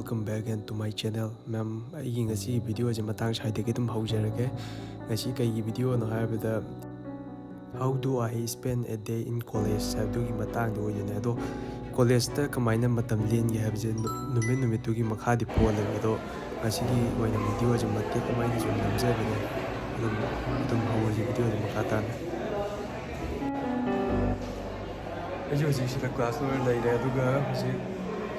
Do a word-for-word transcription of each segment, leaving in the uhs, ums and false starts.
Welcome back again to my channel. ꯃꯦꯝ, ꯑꯩꯒꯤ ꯉꯁꯤꯒꯤ ꯚꯤꯗꯤꯑꯣꯁꯦ ꯃꯇꯥꯡ ꯁ꯭ꯋꯥꯏꯗꯒꯤ ꯑꯗꯨꯝ ꯍꯧꯖꯔꯒꯦ꯫ ꯉꯁꯤ ꯀꯩꯒꯤ ꯚꯤꯗꯤꯑꯣꯅꯣ ꯍꯥꯏꯕꯗ, "How do I spend a day in college?" ꯍꯥꯏꯕꯗꯨꯒꯤ ꯃꯇꯥꯡꯗ ꯑꯣꯏꯗꯣꯏꯅꯦ꯫ ꯑꯗꯣ ꯀꯣꯂꯦꯖꯇ ꯀꯃꯥꯏꯅ ꯃꯇꯝ ꯂꯦꯟꯒꯦ ꯍꯥꯏꯕꯁꯦ ꯅꯨ-, ꯅꯨꯃꯤꯠ ꯅꯨꯃꯤꯠꯇꯨꯒꯤ ꯃꯈꯥꯗꯤ ꯄꯣꯜꯂꯦꯕ꯫ ꯑꯗꯣ ꯉꯁꯤꯒꯤ ꯑꯣꯏꯅ ꯚꯤꯗꯤꯑꯣꯁꯦ ꯃꯇꯦꯛ ꯑꯃ ꯑꯩꯅ ꯁꯨꯝ ꯅꯝꯖꯕꯅꯦ꯫ ꯑꯗꯨꯝ, ꯑꯗꯨꯝ ꯍꯧꯔꯁꯤ ꯚꯤꯗꯤꯑꯣꯁꯦ ꯃꯈꯥ ꯇꯥꯅ꯫ ꯑꯩꯁꯦ ꯍꯧꯖꯤꯛ ꯁꯤꯗ ꯀ꯭ꯂꯥꯁ ꯂꯣꯏꯔ ꯂꯩꯔꯦ, ꯑꯗꯨꯒ ꯍꯧꯖꯤꯛ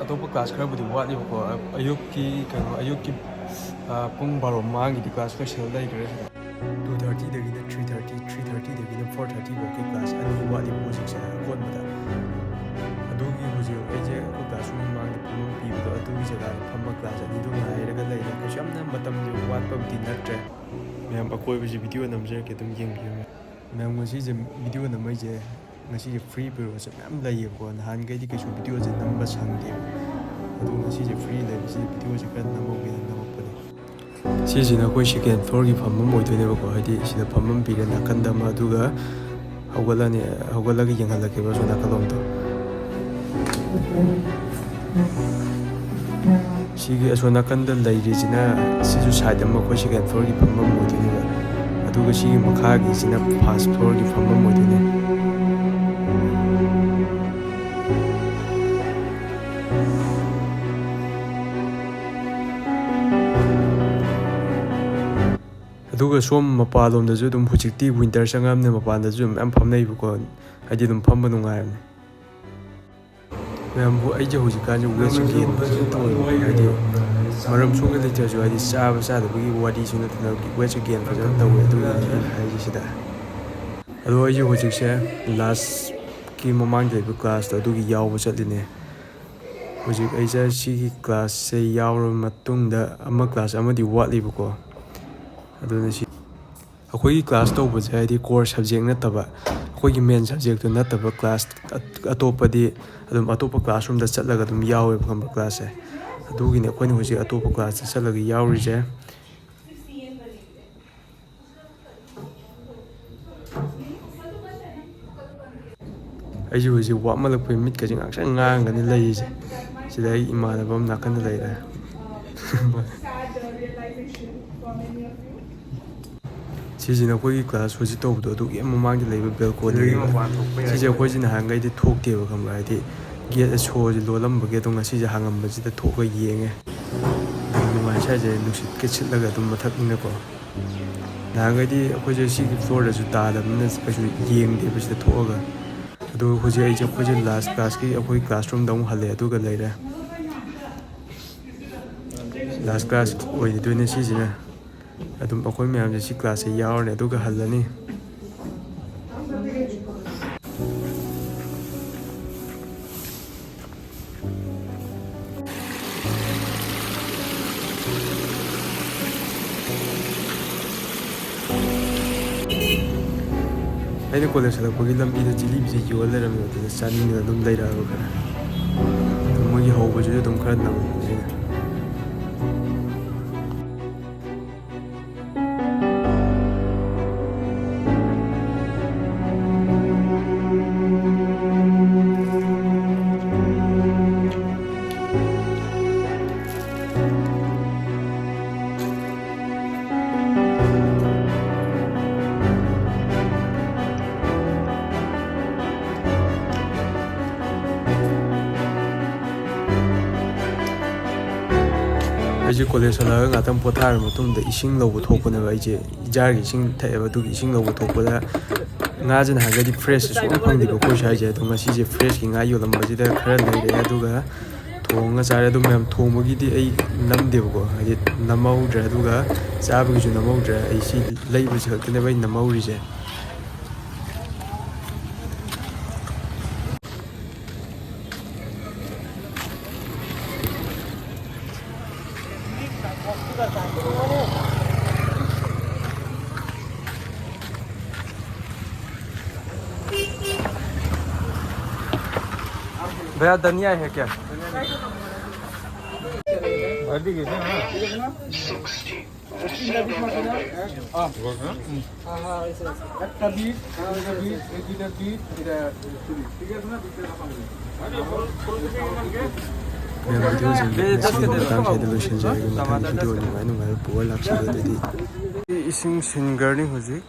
ꯑꯇꯣꯞꯄ ꯀ꯭ꯂꯥꯁ ꯈꯔꯕꯨꯗꯤ ꯋꯥꯠꯂꯤꯕꯀꯣ꯫ ꯑ-, ꯑꯌꯨꯛꯀꯤ, ꯀꯩꯅꯣ, ꯑꯌꯨꯛꯀꯤ, ꯑ, ꯄꯨꯡ ꯕꯥꯔꯣ ꯃꯃꯥꯡꯒꯤꯗꯤ ꯀ꯭ꯂꯥꯁ ꯂꯣꯏꯁꯤꯜꯂ ꯂꯩꯈ꯭ꯔꯦ ꯁꯤꯗ꯫ Two thirty ꯗꯒꯤꯅ three thirty, three thirty ꯗꯒꯤꯅ four thirty ꯐꯥꯎꯒꯤ ꯀ꯭ꯂꯥꯁ ꯑꯅꯤ ꯋꯥꯠꯂꯤꯕ ꯍꯧꯖꯤꯛꯁꯦ ꯑꯀꯣꯟꯕꯗ꯫ ꯑꯗꯨꯒꯤ ꯍꯧꯖꯤꯛ ꯑꯩꯁꯦ ꯑꯩꯈꯣꯏ ꯀ꯭ꯂꯥꯁꯔꯨꯝ ꯃꯃꯥꯡꯗ ꯐꯝꯐꯝ ꯄꯤꯕꯗꯣ, ꯑꯗꯨꯒꯤ ꯖꯒꯥꯗ ꯐꯝꯕ ꯀ꯭ꯂꯥꯁ ꯑꯅꯤꯗꯣ ꯉꯥꯏꯔꯒ ꯂꯩꯔꯦ꯫ ꯀꯩꯁꯨ ꯌꯥꯝꯅ ꯃꯇꯝꯗꯤ ꯋꯥꯠꯄꯕꯨꯗꯤ ꯅꯠꯇ꯭ꯔꯦ꯫ ꯃꯌꯥꯝ, ꯑꯀꯣꯏꯕꯁꯦ ꯚꯤꯗꯤꯑꯣ ꯅꯝꯖꯔꯛꯀꯦ, ꯑꯗꯨꯝ ꯌꯦꯡꯕꯤꯌꯨ꯫ ꯃꯌꯥꯝ, ꯉꯁꯤꯁꯦ ꯚꯤꯗꯤꯑꯣ ꯅꯝꯃꯛꯏꯁꯦ, ꯉꯁꯤꯁꯦ ꯐ꯭ꯔꯤ ꯄꯤꯔꯤꯌꯣꯠꯁꯦ ꯃꯌꯥꯝ ꯂꯩꯌꯦꯕꯀꯣ꯫ ꯅꯍꯥꯟꯈꯩꯗꯤ ꯀꯩꯁꯨ ꯚꯤꯗꯤꯑꯣꯁꯦ ꯅꯝꯕ ꯁꯪꯗꯦꯕ, ꯑꯗꯣ ꯉꯁꯤꯁꯦ ꯐ꯭ꯔꯤ ꯂꯩꯕꯁꯤꯗ ꯚꯤꯗꯤꯑꯣꯁꯦ ꯈꯔ ꯅꯝꯍꯧꯒꯦꯅ ꯅꯝꯃꯛꯄꯅꯦ꯫ ꯁꯤꯁꯤꯅ ꯑꯩꯈꯣꯏ ꯁꯦꯀꯦꯟ ꯐ꯭ꯂꯣꯔꯒꯤ ꯐꯝꯐꯝ ꯑꯣꯏꯗꯣꯏꯅꯦꯕꯀꯣ, ꯍꯥꯏꯗꯤ ꯁꯤꯗ ꯐꯝꯐꯝ ꯄꯤꯔꯦ ꯅꯥꯀꯟꯗ ꯑꯃ, ꯑꯗꯨꯒ ꯍꯧꯒꯠꯂꯅꯤ, ꯍꯧꯒꯠꯂꯒ ꯌꯦꯡꯍꯜꯂꯛꯀꯦꯕ ꯑꯁꯣꯝ ꯅꯥꯀꯜꯂꯣꯝꯗꯣ꯫ ꯁꯤꯒꯤ ꯑꯁꯣꯝ ꯅꯥꯀꯟꯗ ꯂꯩꯔꯤꯁꯤꯅ, ꯁꯤꯁꯨ ꯁꯥꯏꯠ ꯑꯃ ꯑꯩꯈꯣꯏ ꯁꯦꯀꯦꯟ ꯐ꯭ꯂꯣꯔꯒꯤ ꯐꯝꯐꯝ ꯑꯣꯏꯗꯣꯏꯅꯦꯕ, ꯑꯗꯨꯒ ꯁꯤꯒꯤ ꯃꯈꯥꯒꯤꯁꯤꯅ ꯐꯥꯔꯁ ꯐ꯭ꯂꯣꯔꯒꯤ ꯐꯝꯐꯝ ꯑꯣꯏꯗꯣꯏꯅꯦ꯫ ꯑꯗꯨꯒ ꯁꯣꯝ ꯃꯄꯥꯟꯂꯣꯝꯗꯁꯨ ꯑꯗꯨꯝ, ꯍꯧꯖꯤꯛꯇꯤ ꯋꯤꯟꯇꯔ ꯆꯪꯉꯛꯑꯕꯅꯤꯅ ꯃꯄꯥꯟꯗꯁꯨ ꯑꯗꯨꯝ ꯃꯌꯥꯝ ꯐꯝꯅꯩꯕꯀꯣ, ꯍꯥꯏꯗꯤ ꯑꯗꯨꯝ ꯐꯝꯕ ꯅꯨꯡꯉꯥꯏꯕꯅꯦ꯫ ꯃꯌꯥꯝꯕꯨ, ꯑꯩꯁꯦ ꯍꯧꯖꯤꯛꯀꯥꯟꯁꯦ ꯋꯦꯠꯁꯦ ꯒꯦꯟ ꯐꯖꯅ ꯇꯧꯋꯦꯕ, ꯍꯥꯏꯗꯤ ꯃꯔꯝ ꯁꯣꯝꯗ ꯂꯩꯇ꯭ꯔꯁꯨ, ꯍꯥꯏꯗꯤ ꯆꯥꯕ ꯆꯥꯗꯕꯒꯤ ꯋꯥꯔꯤꯁꯨ ꯅꯠꯇꯅ ꯋꯦꯠꯁꯦ ꯒꯦꯟ ꯐꯖꯅ ꯇꯧꯋꯦ, ꯑꯗꯨꯒꯤꯅꯤ ꯑꯩꯅ ꯍꯥꯏꯔꯤꯁꯤꯗ꯫ ꯑꯗꯣ ꯑꯩꯁꯦ ꯍꯧꯖꯤꯛꯁꯦ ꯂꯥꯁꯀꯤ ꯃꯃꯥꯡꯗ ꯂꯩꯕ ꯀ꯭ꯂꯥꯁꯇꯣ ꯑꯗꯨꯒꯤ ꯌꯥꯎꯕ ꯆꯠꯂꯤꯅꯦ꯫ ꯍꯧꯖꯤꯛ ꯑꯩꯁꯦ ꯁꯤꯒꯤ ꯀ꯭ꯂꯥꯁꯁꯦ ꯌꯥꯎꯔꯕ ꯃꯇꯨꯡꯗ ꯑꯃ ꯀ꯭ꯂꯥꯁ ꯑꯃꯗꯤ ꯋꯥꯠꯂꯤꯕꯀꯣ, ꯑꯗꯨꯅ ꯁꯤ ꯑꯩꯈꯣꯏꯒꯤ ꯀ꯭ꯂꯥꯁ ꯇꯧꯕꯁꯦ, ꯍꯥꯏꯗꯤ ꯀꯣꯔ ꯁꯕꯖꯦꯛ ꯅꯠꯇꯕ, ꯑꯩꯈꯣꯏꯒꯤ ꯃꯦꯟ ꯁꯕꯖꯦꯛꯇꯨ ꯅꯠꯇꯕ ꯀ꯭ꯂꯥꯁ ꯑꯇꯣꯞꯄꯗꯤ ꯑꯗꯨꯝ ꯑꯇꯣꯞꯄ ꯀ꯭ꯂꯥꯁꯔꯨꯝꯗ ꯆꯠꯂꯒ ꯑꯗꯨꯝ ꯌꯥꯎꯋꯦꯕ, ꯈꯪꯕ꯭ꯔꯥ, ꯀ꯭ꯂꯥꯁꯁꯦ꯫ ꯑꯗꯨꯒꯤꯅꯦ ꯑꯩꯈꯣꯏꯅ ꯍꯧꯖꯤꯛ ꯑꯇꯣꯞꯄ ꯀ꯭ꯂꯥꯁꯇ ꯆꯠꯂꯒ ꯌꯥꯎꯔꯤꯁꯦ꯫ ꯑꯩꯁꯨ ꯍꯧꯖꯤꯛ ꯋꯥꯃꯜꯂꯛꯄꯒꯤ ꯃꯤꯠꯀꯁꯦ ꯉꯥꯡꯁꯪ ꯉꯥꯡꯉꯒꯅꯤ ꯂꯩꯔꯤꯁꯦ꯫ ꯁꯤꯗ ꯑꯩ ꯏꯃꯥꯟꯅꯕ ꯑꯃ ꯅꯥꯀꯟꯗ ꯂꯩꯔꯦ꯫ ꯁꯤꯁꯤꯅ ꯑꯩꯈꯣꯏꯒꯤ ꯀ꯭ꯂꯥꯁ ꯍꯧꯖꯤꯛ ꯇꯧꯕꯗꯣ ꯑꯗꯨꯒꯤ ꯃꯃꯥꯡꯗ ꯂꯩꯕ ꯕꯦꯜꯀꯣꯅꯤ꯫ ꯁꯤꯁꯦ ꯑꯩꯈꯣꯏꯁꯦ ꯅꯍꯥꯟꯈꯩꯗꯤ ꯊꯣꯛꯇꯦꯕ, ꯈꯪꯕ꯭ꯔꯥ? ꯍꯥꯏꯗꯤ ꯒꯦꯠ ꯁꯣꯁꯦ ꯂꯣꯜꯂꯝꯕꯒꯤ, ꯑꯗꯣ ꯉꯁꯤꯁꯦ ꯍꯥꯡꯉꯝꯕꯁꯤꯗ ꯊꯣꯛꯑꯒ ꯌꯦꯡꯉꯦ꯫ ꯌꯥꯝ ꯅꯨꯡꯉꯥꯏ ꯁ꯭ꯋꯥꯏꯁꯦ, ꯅꯨꯡꯁꯤꯠꯀ ꯁꯤꯠꯂꯒ ꯑꯗꯨꯝ ꯃꯊꯛꯅꯤꯅꯀꯣ꯫ ꯅꯍꯥꯟꯈꯩꯗꯤ ꯑꯩꯈꯣꯏꯁꯦ ꯁꯤꯒꯤ ꯐ꯭ꯂꯣꯔꯗꯁꯨ ꯇꯥꯗꯕꯅꯤꯅ ꯀꯩꯁꯨ ꯌꯦꯡꯗꯦꯕ ꯁꯤꯗ ꯊꯣꯛꯑꯒ꯫ ꯑꯗꯣ ꯍꯧꯖꯤꯛ ꯑꯩꯁꯦ, ꯑꯩꯈꯣꯏꯁꯦ ꯂꯥꯁ ꯀ꯭ꯂꯥꯁꯀꯤ ꯑꯩꯈꯣꯏ ꯀ꯭ꯂꯥꯁꯔꯨꯝꯗ ꯑꯃꯨꯛ ꯍꯜꯂꯦ, ꯑꯗꯨꯒ ꯂꯩꯔꯦ꯫ ꯂꯥꯁ ꯀ꯭ꯂꯥꯁ ꯑꯣꯏꯗꯣꯏꯅꯦ ꯁꯤꯁꯤꯅ꯫ ꯑꯗꯨꯝ ꯑꯩꯈꯣꯏ ꯃꯌꯥꯝꯁꯦ ꯁꯤ ꯀ꯭ꯂꯥꯁꯁꯦ ꯌꯥꯎꯔꯅꯤ, ꯑꯗꯨꯒ ꯍꯜꯂꯅꯤ꯫ ꯑꯩꯅ ꯀꯣꯂꯦꯖ ꯍꯜꯂꯛꯄꯒꯤ ꯂꯝꯕꯤꯗ ꯖꯤꯂꯤꯕꯤꯁꯦ ꯌꯣꯜ ꯂꯩꯔꯝꯃꯦ, ꯑꯗꯨꯗ ꯆꯥꯅꯤꯡꯗꯅ ꯑꯗꯨꯝ ꯂꯩꯔꯛꯑꯕ ꯈꯔ꯫ ꯑꯗꯨ ꯃꯣꯏꯒꯤ ꯍꯧꯕꯁꯤꯁꯨ ꯑꯗꯨꯝ ꯈꯔ ꯅꯝꯃꯦ ꯑꯩꯅ꯫ ꯑꯩꯁꯦ ꯀꯣꯂꯦꯖ ꯍꯜꯂꯛꯑꯒ ꯉꯥꯛꯇꯪ ꯄꯣꯊꯥꯔ ꯃꯇꯨꯡꯗ ꯏꯁꯤꯡ ꯂꯧꯕ ꯊꯣꯛꯄꯅꯦꯕ꯫ ꯑꯩꯁꯦ ꯖꯥꯔꯒꯤ ꯏꯁꯤꯡ ꯊꯛꯑꯦꯕ, ꯑꯗꯨꯒꯤ ꯏꯁꯤꯡ ꯂꯧꯕ ꯊꯣꯛꯄꯗ ꯉꯥꯁꯦ ꯅꯍꯥꯟꯒꯩꯗꯤ ꯐ꯭ꯔꯦꯁ ꯁꯨꯡꯐꯪ ꯐꯪꯗꯦꯕ ꯑꯩꯈꯣꯏ ꯁ꯭ꯋꯥꯏꯁꯦ꯫ ꯑꯗꯣ ꯉꯁꯤꯁꯦ ꯐ꯭ꯔꯦꯁꯀꯤ ꯉꯥ ꯌꯣꯜꯂꯝꯕꯁꯤꯗ ꯈꯔ ꯂꯩꯔꯛꯑꯦ, ꯑꯗꯨꯒ ꯊꯣꯡꯉꯒ ꯆꯥꯔꯦ꯫ ꯑꯗꯨ ꯃꯌꯥꯝ ꯊꯣꯡꯕꯒꯤꯗꯤ ꯑꯩ ꯅꯝꯗꯦꯕꯀꯣ, ꯍꯥꯏꯗꯤ ꯅꯝꯍꯧꯗ꯭ꯔꯦ꯫ ꯑꯗꯨꯒ ꯆꯥꯕꯒꯤꯁꯨ ꯅꯝꯍꯧꯗ꯭ꯔꯦ꯫ ꯑꯩ ꯁꯤ ꯂꯩꯕꯁꯤ ꯈꯛꯇꯅꯦꯕ ꯑꯩ ꯅꯝꯍꯧꯔꯤꯁꯦ꯫ भैया, धनिया है क्या? भर दी किसी ने ना? একটা বিট, দুইটা বিট, এই দুইটা বিট, এটা চুরি। ঠিক আছে না? বিটটা রাখা হবে। আরে, বল, বল, বল, বল, বল। ꯃꯌꯥꯝ, ꯚꯤꯗꯤꯑꯣꯁꯤꯡꯁꯦ ꯉꯁꯤꯒꯤ ꯃꯇꯥꯡꯁꯤꯗ ꯂꯣꯏꯁꯤꯟꯖꯔꯒꯦ꯫ ꯃꯊꯪ ꯚꯤꯗꯤꯑꯣ ꯅꯨꯡꯉꯥꯏ ꯅꯨꯡꯉꯥꯏꯕ ꯄꯨꯔ ꯂꯥꯛꯆꯒꯦ꯫ ꯑꯗꯨꯗꯤ ꯏꯁꯤꯡ ꯁꯤꯟꯈ꯭ꯔꯅꯤ ꯍꯧꯖꯤꯛ꯫